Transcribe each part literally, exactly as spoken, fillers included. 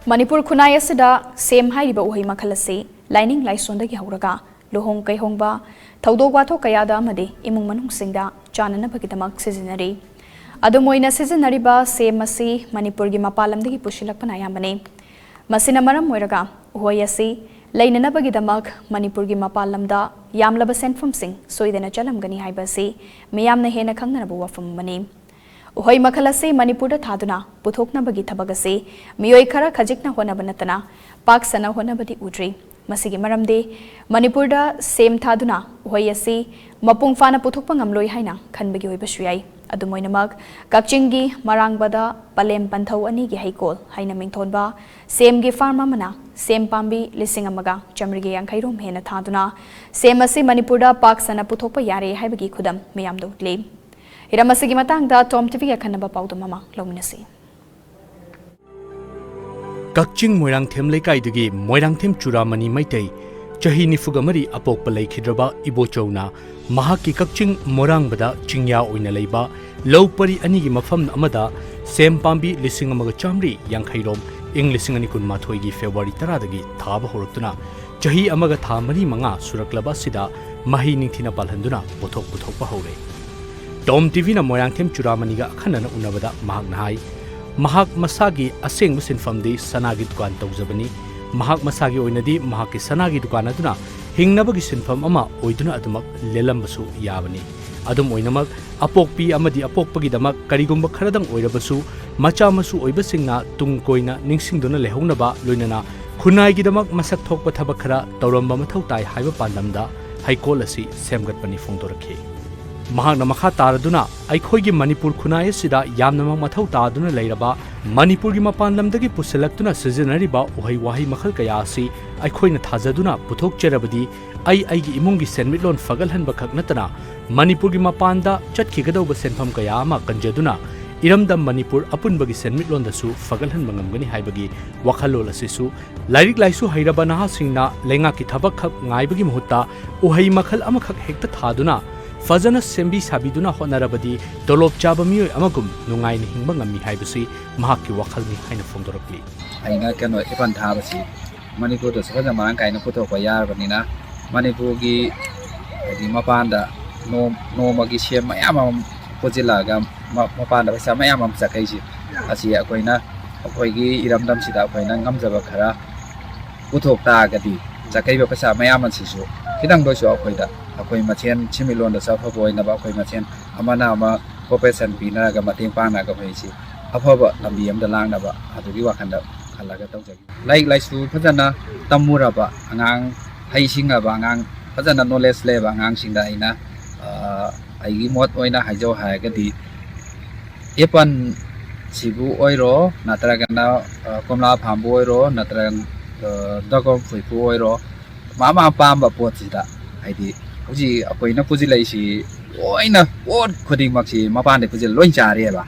ꯃꯅꯤꯄꯨꯔ ꯈꯨꯟꯅꯥꯏ ꯑꯁꯤꯗ ꯁꯦꯝ ꯍꯥꯏꯔꯤꯕ ꯎꯍꯩ ꯃꯈꯜ ꯑꯁꯤ ꯂꯥꯏꯅꯤꯡ ꯂꯥꯏꯁꯣꯟꯗꯒꯤ ꯍꯧꯔꯒ ꯂꯨꯍꯣꯡ ꯀꯩꯍꯣꯡꯕ, ꯊꯧꯗꯣꯛ ꯋꯥꯊꯣꯛ ꯀꯌꯥꯗ ꯑꯃꯗꯤ ꯏꯃꯨꯡ ꯃꯅꯨꯡꯁꯤꯡꯗ ꯆꯥꯅꯅꯕꯒꯤꯗꯃꯛ ꯁꯤꯖꯤꯟꯅꯔꯤ꯫ ꯑꯗꯨꯝ ꯑꯣꯏꯅ ꯁꯤꯖꯤꯟꯅꯔꯤꯕ ꯁꯦꯝ ꯑꯁꯤ ꯃꯅꯤꯄꯨꯔꯒꯤ ꯃꯄꯥꯟ ꯂꯝꯗꯒꯤ ꯄꯨꯁꯤꯜꯂꯛꯄꯅ ꯑꯌꯥꯝꯕꯅꯤ꯫ ꯃꯁꯤꯅ ꯃꯔꯝ ꯑꯣꯏꯔꯒ ꯎꯍꯩ ꯑꯁꯤ ꯂꯩꯅꯅꯕꯒꯤꯗꯃꯛ ꯃꯅꯤꯄꯨꯔꯒꯤ ꯃꯄꯥꯟ ꯂꯝꯗ ꯌꯥꯝꯂꯕ ꯁꯦꯟꯐꯝꯁꯤꯡ ꯁꯣꯏꯗꯅ ꯆꯠꯂꯝꯒꯅꯤ ꯍꯥꯏꯕ ꯑꯁꯤ ꯃꯤꯌꯥꯝꯅ ꯍꯦꯟꯅ ꯈꯪꯅꯔꯕ ꯋꯥꯐꯝ ꯑꯃꯅꯤ꯫ ꯎꯍꯩ ꯃꯈꯜ ꯑꯁꯤ ꯃꯅꯤꯄꯨꯔꯗ ꯊꯥꯗꯨꯅ ꯄꯨꯊꯣꯛꯅꯕꯒꯤ ꯊꯕꯛ ꯑꯁꯤ ꯃꯤꯑꯣꯏ ꯈꯔ ꯈꯖꯤꯛꯅ ꯍꯣꯠꯅꯕ ꯅꯠꯇꯅ ꯄꯥꯛ ꯁꯟꯅ ꯍꯣꯠꯅꯕꯗꯤ ꯎꯗ꯭ꯔꯤ꯫ ꯃꯁꯤꯒꯤ ꯃꯔꯝꯗꯤ ꯃꯅꯤꯄꯨꯔꯗ ꯁꯦꯝ ꯊꯥꯗꯨꯅ ꯎꯍꯩ ꯑꯁꯤ ꯃꯄꯨꯡ ꯐꯥꯅ ꯄꯨꯊꯣꯛꯄ ꯉꯝꯂꯣꯏ ꯍꯥꯏꯅ ꯈꯟꯕꯒꯤ ꯑꯣꯏꯕꯁꯨ ꯌꯥꯏ꯫ ꯑꯗꯨꯝ ꯑꯣꯏꯅꯃꯛ, ꯀꯛꯆꯤꯡꯒꯤ ꯃꯔꯥꯡꯕꯗ ꯄꯂꯦꯝ ꯄꯟꯊꯧ ꯑꯅꯤꯒꯤ ꯍꯩꯀꯣꯜ ꯍꯥꯏꯅ ꯃꯤꯡꯊꯣꯟꯕ ꯁꯦꯝꯒꯤ ꯐꯥꯔꯝ ꯑꯃꯅ ꯁꯦꯝ ꯄꯥꯝꯕꯤ ꯂꯤꯁꯤꯡ ꯑꯃꯒ ꯆꯥꯃꯔꯤꯒ ꯌꯥꯡꯈꯩ ꯔꯣꯝ ꯍꯦꯟꯅ ꯊꯥꯗꯨꯅ ꯁꯦꯝ ꯑꯁꯤ ꯃꯅꯤꯄꯨꯔꯗ ꯄꯥꯛ ꯁꯟꯅ ꯄꯨꯊꯣꯛꯄ ꯌꯥꯔꯦ ꯍꯥꯏꯕꯒꯤ ꯈꯨꯗꯝ ꯃꯤꯌꯥꯝꯗ ꯎꯠꯂꯤ꯫ ꯍꯤꯔꯝ ꯑꯁꯤꯒꯤ ꯃꯇꯥꯡꯗ ꯇꯣꯝ ꯇꯤꯚꯤꯒꯤ ꯑꯈꯟꯅꯕ ꯄꯥꯎꯗꯝ ꯑꯃ ꯂꯧꯃꯤꯟꯅꯁꯤ꯫ ꯀꯛꯆꯤꯡ ꯃꯣꯏꯔꯥꯡꯊꯦꯝ ꯂꯩꯀꯥꯏꯗꯒꯤ ꯃꯣꯏꯔꯥꯡꯊꯦꯝ ꯆꯨꯔꯥꯃꯅꯤ ꯃꯩꯇꯩ, ꯆꯍꯤ ꯅꯤꯐꯨꯒ ꯃꯔꯤ, ꯑꯄꯣꯛꯄ ꯂꯩꯈꯤꯗ꯭ꯔꯕ ꯏꯕꯣꯆꯧꯅ ꯃꯍꯥꯛꯀꯤ ꯀꯛꯆꯤꯡ ꯃꯣꯔꯥꯡꯕꯗ ꯆꯤꯡꯌꯥ ꯑꯣꯏꯅ ꯂꯩꯕ ꯂꯧ ꯄꯔꯤ ꯑꯅꯤꯒꯤ ꯃꯐꯝ ꯑꯃꯗ ꯁꯦꯝ ꯄꯥꯝꯕꯤ ꯂꯤꯁꯤꯡ ꯑꯃꯒ ꯆꯥꯃꯔꯤ ꯌꯥꯡꯈꯩ ꯔꯣꯝ ꯏꯪ ꯂꯤꯁꯤꯡ ꯑꯅꯤ ꯀꯨꯟꯃꯥꯊꯣꯏꯒꯤ ꯐꯦꯕ꯭ꯔꯨꯋꯥꯔꯤ ꯇꯔꯥꯗꯒꯤ ꯊꯥꯕ ꯍꯧꯔꯛꯇꯨꯅ ꯆꯍꯤ ꯑꯃꯒ ꯊꯥ ꯃꯔꯤ ꯃꯉꯥ ꯁꯨꯔꯛꯂꯕ ꯑꯁꯤꯗ ꯃꯍꯩ ꯅꯤꯡꯊꯤꯅ ꯄꯥꯜꯍꯟꯗꯨꯅ ꯄꯣꯠꯊꯣꯛ ꯄꯨꯊꯣꯛꯄ ꯍꯧꯔꯦ꯫ ꯇꯣꯝ ꯇꯤꯚꯤꯅ ꯃꯣꯏꯔꯥꯡꯊꯦꯝ ꯆꯨꯔꯥꯃꯅꯤꯒ ꯑꯈꯟꯅꯅ ꯎꯅꯕꯗ ꯃꯍꯥꯛꯅ ꯍꯥꯏ, ꯃꯍꯥꯛ ꯃꯁꯥꯒꯤ ꯑꯁꯦꯡꯕ ꯁꯤꯟꯐꯝꯗꯤ ꯁꯅꯥꯒꯤ ꯗꯨꯀꯥꯟ ꯇꯧꯖꯕꯅꯤ꯫ ꯃꯍꯥꯛ ꯃꯁꯥꯒꯤ ꯑꯣꯏꯅꯗꯤ ꯃꯍꯥꯛꯀꯤ ꯁꯅꯥꯒꯤ ꯗꯨꯀꯥꯟ ꯑꯗꯨꯅ ꯍꯤꯡꯅꯕꯒꯤ ꯁꯤꯟꯐꯝ ꯑꯃ ꯑꯣꯏꯗꯨꯅ ꯑꯗꯨꯃꯛ ꯂꯦꯜꯂꯝꯕꯁꯨ ꯌꯥꯕꯅꯤ꯫ ꯑꯗꯨꯝ ꯑꯣꯏꯅꯃꯛ, ꯑꯄꯣꯛꯄꯤ ꯑꯃꯗꯤ ꯑꯄꯣꯛꯄꯒꯤꯗꯃꯛ ꯀꯔꯤꯒꯨꯝꯕ ꯈꯔꯗꯪ ꯑꯣꯏꯔꯕꯁꯨ ꯃꯆꯥ ꯃꯁꯨ ꯑꯣꯏꯕꯁꯤꯡꯅ ꯇꯨꯡ ꯀꯣꯏꯅ ꯅꯤꯡꯁꯤꯡꯗꯨꯅ ꯂꯩꯍꯧꯅꯕ, ꯂꯣꯏꯅꯅ ꯈꯨꯟꯅꯥꯏꯒꯤꯗꯃꯛ ꯃꯁꯛ ꯊꯣꯛꯄ ꯊꯕꯛ ꯈꯔ ꯇꯧꯔꯝꯕ ꯃꯊꯧ ꯇꯥꯏ ꯍꯥꯏꯕ ꯄꯥꯟꯗꯝꯗ ꯍꯩꯀꯣꯜ ꯑꯁꯤ ꯁꯦꯝꯒꯠꯄꯅꯤ ꯐꯣꯡꯗꯣꯔꯛꯈꯤ꯫ ꯃꯍꯥꯛꯅ ꯃꯈꯥ ꯇꯥꯔꯗꯨꯅ, ꯑꯩꯈꯣꯏꯒꯤ ꯃꯅꯤꯄꯨꯔ ꯈꯨꯟꯅꯥꯏ ꯑꯁꯤꯗ ꯌꯥꯝꯅꯃꯛ ꯃꯊꯧ ꯇꯥꯗꯨꯅ ꯂꯩꯔꯕ, ꯃꯅꯤꯄꯨꯔꯒꯤ ꯃꯄꯥꯟ ꯂꯝꯗꯒꯤ ꯄꯨꯁꯤꯜꯂꯛꯇꯨꯅ ꯁꯤꯖꯤꯟꯅꯔꯤꯕ ꯎꯍꯩ ꯋꯥꯍꯩ ꯃꯈꯜ ꯀꯌꯥ ꯑꯁꯤ ꯑꯩꯈꯣꯏꯅ ꯊꯥꯖꯗꯨꯅ ꯄꯨꯊꯣꯛꯆꯔꯕꯗꯤ, ꯑꯩ ꯑꯩꯒꯤ ꯏꯃꯨꯡꯒꯤ ꯁꯦꯟꯃꯤꯠꯂꯣꯟ ꯐꯒꯠꯍꯟꯕ ꯈꯛ ꯅꯠꯇꯅ ꯃꯅꯤꯄꯨꯔꯒꯤ ꯃꯄꯥꯟꯗ ꯆꯠꯈꯤꯒꯗꯧꯕ ꯁꯦꯟꯐꯝ ꯀꯌꯥ ꯑꯃ ꯀꯟꯖꯗꯨꯅ ꯏꯔꯝꯗꯝ ꯃꯅꯤꯄꯨꯔ ꯑꯄꯨꯟꯕꯒꯤ ꯁꯦꯟꯃꯤꯠꯂꯣꯟꯗꯁꯨ ꯐꯒꯠꯍꯟꯕ ꯉꯝꯒꯅꯤ ꯍꯥꯏꯕꯒꯤ ꯋꯥꯈꯜꯂꯣꯟ ꯑꯁꯤꯁꯨ ꯂꯥꯏꯔꯤꯛ ꯂꯥꯏꯁꯨ ꯍꯩꯔꯕ ꯅꯍꯥꯁꯤꯡꯅ ꯂꯩꯉꯥꯛꯀꯤ ꯊꯕꯛ ꯈꯛ ꯉꯥꯏꯕꯒꯤ ꯃꯍꯨꯠꯇ ꯎꯍꯩ ꯃꯈꯜ ꯑꯃꯈꯛ ꯍꯦꯛꯇ ꯊꯥꯗꯨꯅ ꯐꯖꯅ ꯁꯦꯝꯕꯤ ꯁꯥꯕꯤꯗꯨꯅ ꯍꯣꯠꯅꯔꯕꯗꯤ ꯇꯣꯂꯣꯞ ꯆꯥꯕ ꯃꯤꯑꯣꯏ ꯑꯃꯒꯨꯝ ꯅꯨꯡꯉꯥꯏꯅ ꯍꯤꯡꯕ ꯉꯝꯃꯤ ꯍꯥꯏꯕꯁꯤ ꯃꯍꯥꯛꯀꯤ ꯋꯥꯈꯜꯅꯤ ꯍꯥꯏꯅ ꯐꯣꯡꯗꯣꯔꯛꯂꯤ꯫ ꯑꯩꯅ ꯀꯩꯅꯣ ꯑꯦꯄꯜ ꯊꯥꯕꯁꯤ ꯃꯅꯤꯄꯨꯔꯗꯁꯨ ꯐꯖꯅ ꯃꯔꯥꯡ ꯀꯥꯏꯅ ꯄꯨꯊꯣꯛꯄ ꯌꯥꯔꯕꯅꯤꯅ ꯃꯅꯤꯄꯨꯔꯒꯤ ꯍꯥꯏꯗꯤ ꯃꯄꯥꯟꯗ ꯅꯣꯡ-, ꯅꯣꯡꯃꯒꯤ ꯁꯦꯝ ꯃꯌꯥꯝ ꯑꯃ ꯄꯨꯁꯤꯜꯂꯛꯑꯒ ꯃ-, ꯃꯄꯥꯟꯗ ꯄꯩꯁꯥ ꯃꯌꯥꯝ ꯑꯃ ꯆꯠꯈꯩꯁꯤ ꯑꯁꯤ ꯑꯩꯈꯣꯏꯅ ꯑꯩꯈꯣꯏꯒꯤ ꯏꯔꯝꯗꯝꯁꯤꯗ ꯑꯩꯈꯣꯏꯅ ꯉꯝꯖꯕ ꯈꯔ ꯄꯨꯊꯣꯛ ꯇꯥꯔꯒꯗꯤ ꯆꯠꯈꯩꯕ ꯄꯩꯁꯥ ꯃꯌꯥꯝ ꯑꯁꯤꯁꯨ ꯈꯤꯇꯪꯗ ꯑꯣꯏꯁꯨ ꯑꯩꯈꯣꯏꯗ ꯑꯩꯈꯣꯏ ꯃꯁꯦꯟ ꯁꯤꯟꯃꯤꯠꯂꯣꯟꯗꯁꯨ ꯑꯐꯕ ꯑꯣꯏꯅꯕ ꯑꯩꯈꯣꯏ ꯃꯁꯦꯟ ꯑꯃꯅ ꯑꯃ cooperation ꯄꯤꯅꯔꯒ ꯃꯇꯦꯡ ꯄꯥꯡꯅꯔꯒ ꯑꯩꯈꯣꯏꯁꯤ ꯑꯐꯕ ꯂꯝꯕꯤ ꯑꯃꯗ ꯂꯥꯡꯅꯕ ꯑꯗꯨꯒꯤ ꯋꯥꯈꯜꯗ ꯈꯜꯂꯒ ꯇꯧꯖꯒꯦ꯫ ꯂꯥꯏꯔꯤꯛ ꯂꯥꯏꯁꯨ ꯐꯖꯅ ꯇꯝꯃꯨꯔꯕ ꯑꯉꯥꯡ, ꯍꯩꯁꯤꯡꯉꯕ ꯑꯉꯥꯡ, ꯐꯖꯅ knowledge ꯂꯩꯕ ꯑꯉꯥꯡꯁꯤꯡꯗ ꯑꯩꯅ, ꯑ, ꯑꯩꯒꯤ ꯃꯣꯠ ꯑꯣꯏꯅ ꯍꯥꯏꯖꯧ ꯍꯥꯏꯔꯒꯗꯤ ꯑꯦꯄꯜ ꯁꯤꯕꯨ ꯑꯣꯏꯔꯣ, ꯅꯠꯇ꯭ꯔꯒꯅ, ꯑ, ꯀꯣꯝꯂꯥ farmꯕꯨ ꯑꯣꯏꯔꯣ, ꯅꯠꯇ꯭ꯔꯒ, ꯑ, dragon fruitꯄꯨ ꯑꯣꯏꯔꯣ, ꯃꯥ ꯃꯥ ꯄꯥꯝꯕ ꯄꯣꯠꯁꯤꯗ, ꯍꯥꯏꯗꯤ ꯍꯧꯖꯤꯛ ꯑꯩꯈꯣꯏꯅ ꯄꯨꯁꯤꯜꯂꯛꯏꯁꯤ ꯂꯣꯏꯅ ꯄꯣꯠ ꯈꯨꯗꯤꯡꯃꯛꯁꯤ ꯃꯄꯥꯟꯗꯩ ꯄꯨꯁꯤꯜꯂ ꯂꯣꯏ ꯆꯥꯔꯤꯑꯕ꯫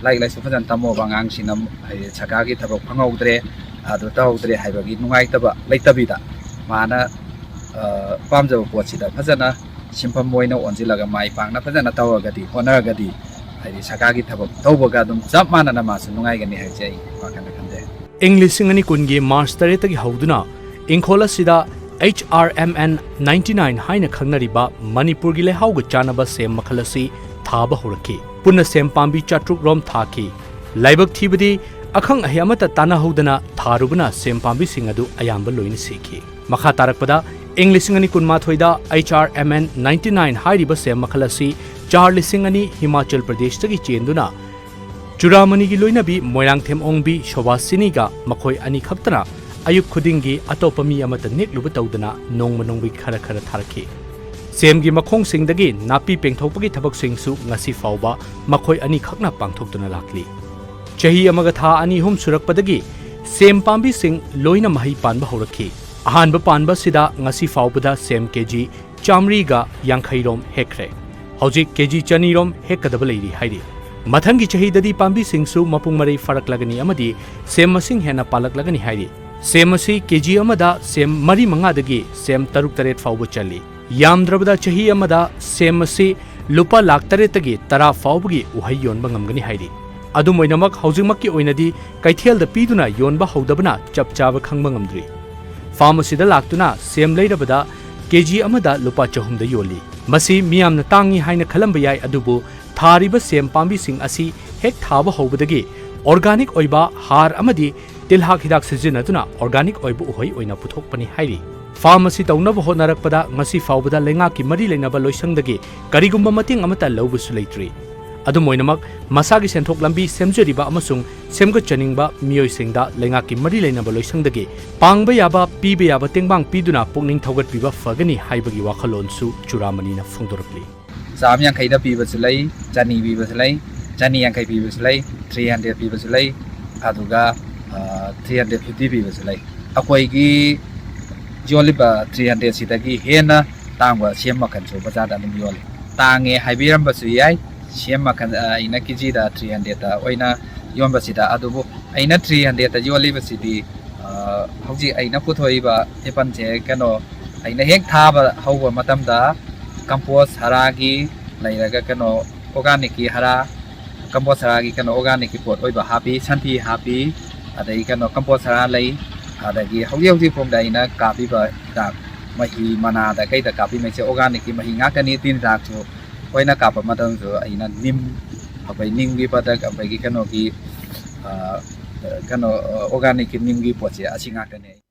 ꯂꯥꯏꯔꯤꯛ ꯂꯥꯏꯁꯨ ꯐꯖꯅ ꯇꯝꯃꯨꯕ ꯑꯉꯥꯡꯁꯤꯅ ꯍꯥꯏꯗꯤ ꯁꯔꯀꯥꯔꯒꯤ ꯊꯕꯛ ꯐꯪꯍꯧꯗ꯭ꯔꯦ, ꯑꯗꯨ ꯇꯧꯍꯧꯗ꯭ꯔꯦ ꯍꯥꯏꯕꯒꯤ ꯅꯨꯡꯉꯥꯏꯇꯕ ꯂꯩꯇꯕꯤꯗ ꯃꯥꯅ, ꯑ, ꯄꯥꯝꯖꯕ ꯄꯣꯠꯁꯤꯗ ꯐꯖꯅ ꯁꯤꯟꯐꯝ ꯑꯣꯏꯅ ꯑꯣꯟꯁꯤꯜꯂꯒ ꯃꯥꯏ ꯄꯥꯛꯅ ꯐꯖꯅ ꯇꯧꯔꯒꯗꯤ, ꯍꯣꯠꯅꯔꯒꯗꯤ, ꯍꯥꯏꯗꯤ ꯁꯔꯀꯥꯔꯒꯤ ꯊꯕꯛ ꯇꯧꯕꯒ ꯑꯗꯨꯝ ꯆꯞ ꯃꯥꯟꯅꯅ ꯃꯥꯁꯨ ꯅꯨꯡꯉꯥꯏꯒꯅꯤ ꯍꯥꯏꯕꯁꯦ ꯑꯩ ꯋꯥꯈꯜꯗ ꯈꯟꯖꯩ꯫ ꯏꯪ ꯂꯤꯁꯤꯡ ꯑꯅꯤ ꯀꯨꯟꯒꯤ ꯃꯥꯔꯆ ꯇꯔꯦꯠꯇꯒꯤ ꯍꯧꯗꯨꯅ ꯏꯪꯈꯣꯜ ꯑꯁꯤꯗ H R M N ninety nine ꯍꯥꯏꯅ ꯈꯪꯅꯔꯤꯕ ꯃꯅꯤꯄꯨꯔꯒꯤ ꯂꯩꯍꯥꯎꯒ ꯆꯥꯟꯅꯕ ꯁꯦꯝ ꯃꯈꯜ ꯑꯁꯤ ꯊꯥꯕ ꯍꯧꯔꯛꯈꯤ꯫ ꯄꯨꯟꯅ ꯁꯦꯝ ꯄꯥꯝꯕꯤ ꯆꯥꯇ꯭ꯔꯨꯛ ꯔꯣꯝ ꯊꯥꯈꯤ꯫ ꯂꯥꯏꯕꯛ ꯊꯤꯕꯗꯤ, ꯑꯈꯪ ꯑꯍꯩ ꯑꯃꯠꯇ ꯇꯥꯟꯅꯍꯧꯗꯅ ꯊꯥꯔꯨꯕꯅ ꯁꯦꯝ ꯄꯥꯝꯕꯤꯁꯤꯡ ꯑꯗꯨ ꯑꯌꯥꯝꯕ ꯂꯣꯏꯅ ꯁꯤꯈꯤ꯫ ꯃꯈꯥ ꯇꯥꯔꯛꯄꯗ, ꯏꯪ ꯂꯤꯁꯤꯡ ꯑꯅꯤ ꯀꯨꯟꯃꯥꯊꯣꯏꯗ H R M N ninety nine ꯍꯥꯏꯔꯤꯕ ꯁꯦꯝ ꯃꯈꯜ ꯑꯁꯤ ꯆꯥꯔ ꯂꯤꯁꯤꯡ ꯑꯅꯤ ꯍꯤꯃꯥꯆꯜ ꯄ꯭ꯔꯗꯦꯁꯇꯒꯤ ꯆꯦꯟꯗꯨꯅ ꯆꯨꯔꯥꯃꯅꯤꯒꯤ ꯂꯣꯏꯅꯕꯤ ꯃꯣꯏꯔꯥꯡꯊꯦꯝ ꯑꯣꯡꯕꯤ ꯁꯣꯚꯥꯁꯤꯅꯤꯒ ꯃꯈꯣꯏ ꯑꯅꯤꯈꯛꯇꯅ ꯑꯌꯨꯛ ꯈꯨꯗꯤꯡꯒꯤ ꯑꯇꯣꯞꯄ ꯃꯤ ꯑꯃꯠꯇ ꯅꯦꯛꯂꯨꯕ ꯇꯧꯗꯅ ꯅꯣꯡꯃ ꯅꯣꯡꯃꯒꯤ ꯈꯔ ꯈꯔ ꯊꯥꯔꯛꯈꯤ꯫ ꯁꯦꯝꯒꯤ ꯃꯈꯣꯡꯁꯤꯡꯗꯒꯤ ꯅꯥꯄꯤ ꯄꯦꯡꯊꯣꯛꯄꯒꯤ ꯊꯕꯛꯁꯤꯡꯁꯨ ꯉꯁꯤ ꯐꯥꯎꯕ ꯃꯈꯣꯏ ꯑꯅꯤꯈꯛꯅ ꯄꯥꯡꯊꯣꯛꯇꯨꯅ ꯂꯥꯛꯂꯤ꯫ ꯆꯍꯤ ꯑꯃꯒ ꯊꯥ ꯑꯅꯤ ꯑꯍꯨꯝ ꯁꯨꯔꯛꯄꯗꯒꯤ ꯁꯦꯝ ꯄꯥꯝꯕꯤꯁꯤꯡ ꯂꯣꯏꯅ ꯃꯍꯩ ꯄꯥꯟꯕ ꯍꯧꯔꯛꯈꯤ꯫ ꯑꯍꯥꯟꯕ ꯄꯥꯟꯕ ꯑꯁꯤꯗ ꯉꯁꯤ ꯐꯥꯎꯕꯗ ꯁꯦꯝ ꯀꯦ ꯖꯤ ꯆꯥꯃꯔꯤꯒ ꯌꯥꯡꯈꯩ ꯔꯣꯝ ꯍꯦꯛꯈ꯭ꯔꯦ꯫ ꯍꯧꯖꯤꯛ ꯀꯦ ꯖꯤ ꯆꯅꯤ ꯔꯣꯝ ꯍꯦꯛꯀꯗꯕ ꯂꯩꯔꯤ ꯍꯥꯏꯔꯤ꯫ ꯃꯊꯪꯒꯤ ꯆꯍꯤꯗꯗꯤ ꯄꯥꯝꯕꯤꯁꯤꯡꯁꯨ ꯃꯄꯨꯡ ꯃꯔꯩ ꯐꯥꯔꯛꯂꯒꯅꯤ ꯑꯃꯗꯤ ꯁꯦꯝ ꯃꯁꯤꯡ ꯍꯦꯟꯅ ꯄꯥꯜꯂꯛꯂꯒꯅꯤ ꯍꯥꯏꯔꯤ꯫ ꯁꯦꯝ ꯑꯁꯤ ꯀꯦ ꯖꯤ ꯑꯃꯗ ꯁꯦꯝ ꯃꯔꯤ ꯃꯉꯥꯗꯒꯤ ꯁꯦꯝ ꯇꯔꯨꯛ ꯇꯔꯦꯠ ꯐꯥꯎꯕ ꯆꯜꯂꯤ꯫ ꯌꯥꯝꯗ꯭ꯔꯕꯗ ꯆꯍꯤ ꯑꯃꯗ ꯁꯦꯝ ꯑꯁꯤ ꯂꯨꯄꯥ ꯂꯥꯈ ꯇꯔꯦꯠꯇꯒꯤ ꯇꯔꯥ ꯐꯥꯎꯕꯒꯤ ꯎꯍꯩ ꯌꯣꯟꯕ ꯉꯝꯒꯅꯤ ꯍꯥꯏꯔꯤ꯫ ꯑꯗꯨꯝ ꯑꯣꯏꯅꯃꯛ, ꯍꯧꯖꯤꯛꯃꯛꯀꯤ ꯑꯣꯏꯅꯗꯤ ꯀꯩꯊꯦꯜꯗ ꯄꯤꯗꯨꯅ ꯌꯣꯟꯕ ꯍꯧꯗꯕꯅ ꯆꯞ ꯆꯥꯕ ꯈꯪꯕ ꯉꯝꯗ꯭ꯔꯤ꯫ ꯐꯥꯔꯝ ꯑꯁꯤꯗ ꯂꯥꯛꯇꯨꯅ ꯁꯦꯝ ꯂꯩꯔꯕꯗ ꯀꯦꯖꯤ ꯑꯃꯗ ꯂꯨꯄꯥ ꯆꯍꯨꯝꯗ ꯌꯣꯜꯂꯤ꯫ ꯃꯁꯤ ꯃꯤꯌꯥꯝꯅ ꯇꯥꯡꯉꯤ ꯍꯥꯏꯅ ꯈꯜꯂꯝꯕ ꯌꯥꯏ, ꯑꯗꯨꯕꯨ ꯊꯥꯔꯤꯕ ꯁꯦꯝ ꯄꯥꯝꯕꯤꯁꯤꯡ ꯑꯁꯤ ꯍꯦꯛ ꯊꯥꯕ ꯍꯧꯕꯗꯒꯤ organic ꯑꯣꯏꯕ ꯍꯥꯔ ꯑꯃꯗꯤ ꯇꯤꯜꯍꯥꯠ ꯍꯤꯗꯥꯛ ꯁꯤꯖꯤꯟꯅꯗꯨꯅ organic ꯑꯣꯏꯕ ꯎꯍꯩ ꯑꯣꯏꯅ ꯄꯨꯊꯣꯛꯄꯅꯤ ꯍꯥꯏꯔꯤ꯫ ꯐꯥꯔꯝ ꯑꯁꯤ ꯇꯧꯅꯕ ꯍꯣꯠꯅꯔꯛꯄꯗ ꯉꯁꯤ ꯐꯥꯎꯕꯗ ꯂꯩꯉꯥꯛꯀꯤ ꯃꯔꯤ ꯂꯩꯅꯕ ꯂꯣꯏꯁꯪꯗꯒꯤ ꯀꯔꯤꯒꯨꯝꯕ ꯃꯇꯦꯡ ꯑꯃꯠꯇ ꯂꯧꯕꯁꯨ ꯂꯩꯇ꯭ꯔꯤ꯫ ꯑꯗꯨꯝ ꯑꯣꯏꯅꯃꯛ, ꯃꯁꯥꯒꯤ ꯁꯦꯟꯊꯣꯛ ꯂꯝꯕꯤ ꯁꯦꯝꯖꯔꯤꯕ ꯑꯃꯁꯨꯡ ꯁꯦꯝꯒꯠꯆꯅꯤꯡꯕ ꯃꯤꯑꯣꯏꯁꯤꯡꯗ ꯂꯩꯉꯥꯛꯀꯤ ꯃꯔꯤ ꯂꯩꯅꯕ ꯂꯣꯏꯁꯪꯗꯒꯤ ꯄꯥꯡꯕ ꯌꯥꯕ, ꯄꯤꯕ ꯌꯥꯕ ꯇꯦꯡꯕꯥꯡ ꯄꯤꯗꯨꯅ ꯄꯨꯛꯅꯤꯡ ꯊꯧꯒꯠꯄꯤꯕ ꯐꯒꯅꯤ ꯍꯥꯏꯕꯒꯤ ꯋꯥꯈꯜꯂꯣꯟꯁꯨ ꯆꯨꯔꯥꯃꯅꯤꯅ ꯐꯣꯡꯗꯣꯔꯛꯂꯤ꯫ ꯆꯥꯝ ꯌꯥꯡꯈꯩꯗ ꯄꯤꯕꯁꯨ ꯂꯩ, ꯆꯅꯤ ꯄꯤꯕꯁꯨ ꯂꯩ, ꯆꯅꯤ ꯌꯥꯡꯈꯩ ꯄꯤꯕꯁꯨ ꯂꯩ, three hundred ꯄꯤꯕꯁꯨ ꯂꯩ, ꯑꯗꯨꯒ, ꯑ, three hundred fifty ꯄꯤꯕꯁꯨ ꯂꯩ꯫ ꯑꯩꯈꯣꯏꯒꯤ ꯌꯣꯜꯂꯤꯕ three hundred ꯁꯤꯗꯒꯤ ꯍꯦꯟꯅ ꯇꯥꯡꯕ ꯁꯦꯝ ꯃꯈꯜꯁꯨ ꯕꯖꯥꯔꯗ ꯑꯗꯨꯝ ꯌꯣꯜꯂꯤ꯫ ꯇꯥꯡꯉꯦ ꯍꯥꯏꯕꯤꯔꯝꯕꯁꯨ ꯌꯥꯏ, ꯁꯦꯝ ꯃꯈꯜ, ꯑ, ꯑꯩꯅ ꯀꯦꯖꯤꯗ three hundredꯇ ꯑꯣꯏꯅ ꯌꯣꯟꯕꯁꯤꯗ꯫ ꯑꯗꯨꯕꯨ ꯑꯩꯅ three hundredꯇ ꯌꯣꯜꯂꯤꯕꯁꯤꯗꯤ, ꯑ, ꯍꯧꯖꯤꯛ ꯑꯩꯅ ꯄꯨꯊꯣꯛꯏꯕ apple ꯁꯦ, ꯀꯩꯅꯣ, ꯑꯩꯅ ꯍꯦꯛ ꯊꯥꯕ ꯍꯧꯕ ꯃꯇꯝꯗ compost ꯍꯥꯔꯒꯤ ꯂꯩꯔꯒ, ꯀꯩꯅꯣ, organicꯀꯤ ꯍꯥꯔ, compost ꯍꯥꯔꯒꯤ, ꯀꯩꯅꯣ, organicꯀꯤ ꯄꯣꯠ ꯑꯣꯏꯕ ꯍꯥꯞꯄꯤ, ꯁꯟꯊꯤ ꯍꯥꯞꯄꯤ, ꯑꯗꯩ, ꯀꯩꯅꯣ, compost ꯍꯥꯔ ꯂꯩ, ꯑꯗꯒꯤ ꯍꯧꯖꯤꯛ ꯍꯧꯖꯤꯛ ꯐꯥꯎꯗ ꯑꯩꯅ ꯀꯥꯞꯄꯤꯕ ꯍꯤꯗꯥꯛ, ꯃꯍꯤ ꯃꯅꯥꯗ ꯀꯩꯗ ꯀꯥꯞꯄꯤꯉꯩꯁꯦ organicꯀꯤ ꯃꯍꯤ ꯉꯥꯛꯇꯅꯤ꯫ ꯇꯤꯟ ꯍꯤꯗꯥꯛꯁꯨ ꯑꯩꯈꯣꯏꯅ ꯀꯥꯞꯄ ꯃꯇꯝꯗꯁꯨ ꯑꯩꯅ ꯅꯤꯝ, ꯑꯩꯈꯣꯏ ꯅꯤꯝꯒꯤ product, ꯑꯩꯈꯣꯏꯒꯤ ꯀꯩꯅꯣꯒꯤ, ꯑ, ꯀꯩꯅꯣ, ꯑ, organicꯀꯤ ꯅꯤꯝꯒꯤ ꯄꯣꯠꯁꯦ ꯑꯁꯤ ꯉꯥꯛꯇꯅꯦ꯫